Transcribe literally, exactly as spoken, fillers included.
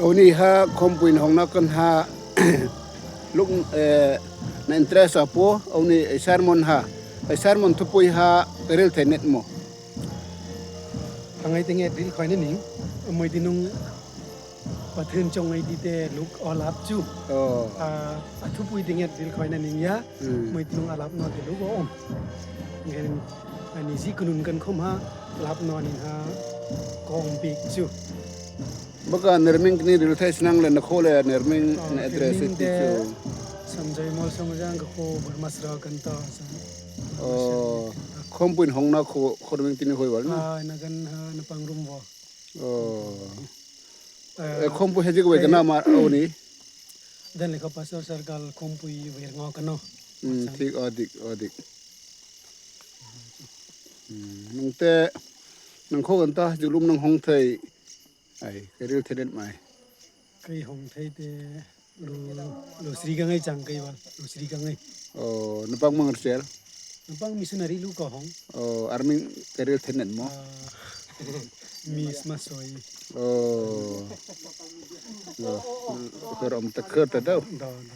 Oni ha Khompui hong na kan ha luk, eh, na interest apo, oni, eh, sermon ha, eh, sermon thupui ha, keril thenet mo. Hangai tenged ril khoi na ning, moi tinung pathen chong ai ti te luk olap chu. Oh. Ah, a thupui tenged ril khoi na ning ya, hmm, moi tinung alap no te luk om. Ngen, ani ji kunun kan khom ha, lap no ning ha, kong bik chu. Baka Nerming kini ril thai snang le na kho le Nerming, oh, na address Nerming ti te chu. Sanjay Mol Song jang ka kho Burma sra kan ta sa. Oh, Khompui hong na kho, kho Nerming tini hoi wal na. Ah, na kan ha, na pang rum wo. Oh. Eh, Khompui hajik wei te, kana ma oni. Dan le kha Pastor Circle Khompui wer ngo kano. Hmm, thik, oh, dik, oh, dik. Hmm, nung te, nang kho kan ta, julum nang hong thei. Ai, keril thenet mai. Kei hong thei te, lu, lu sri ka ngai chang kei wal, lu sri ka ngai. Oh, na pang mang sel. Na pang missionary lu ka hong. Oh, arming keril thenet mo. Ah, mis masoi. Oh. Oh, ker om ta ker ta dau. Da, da.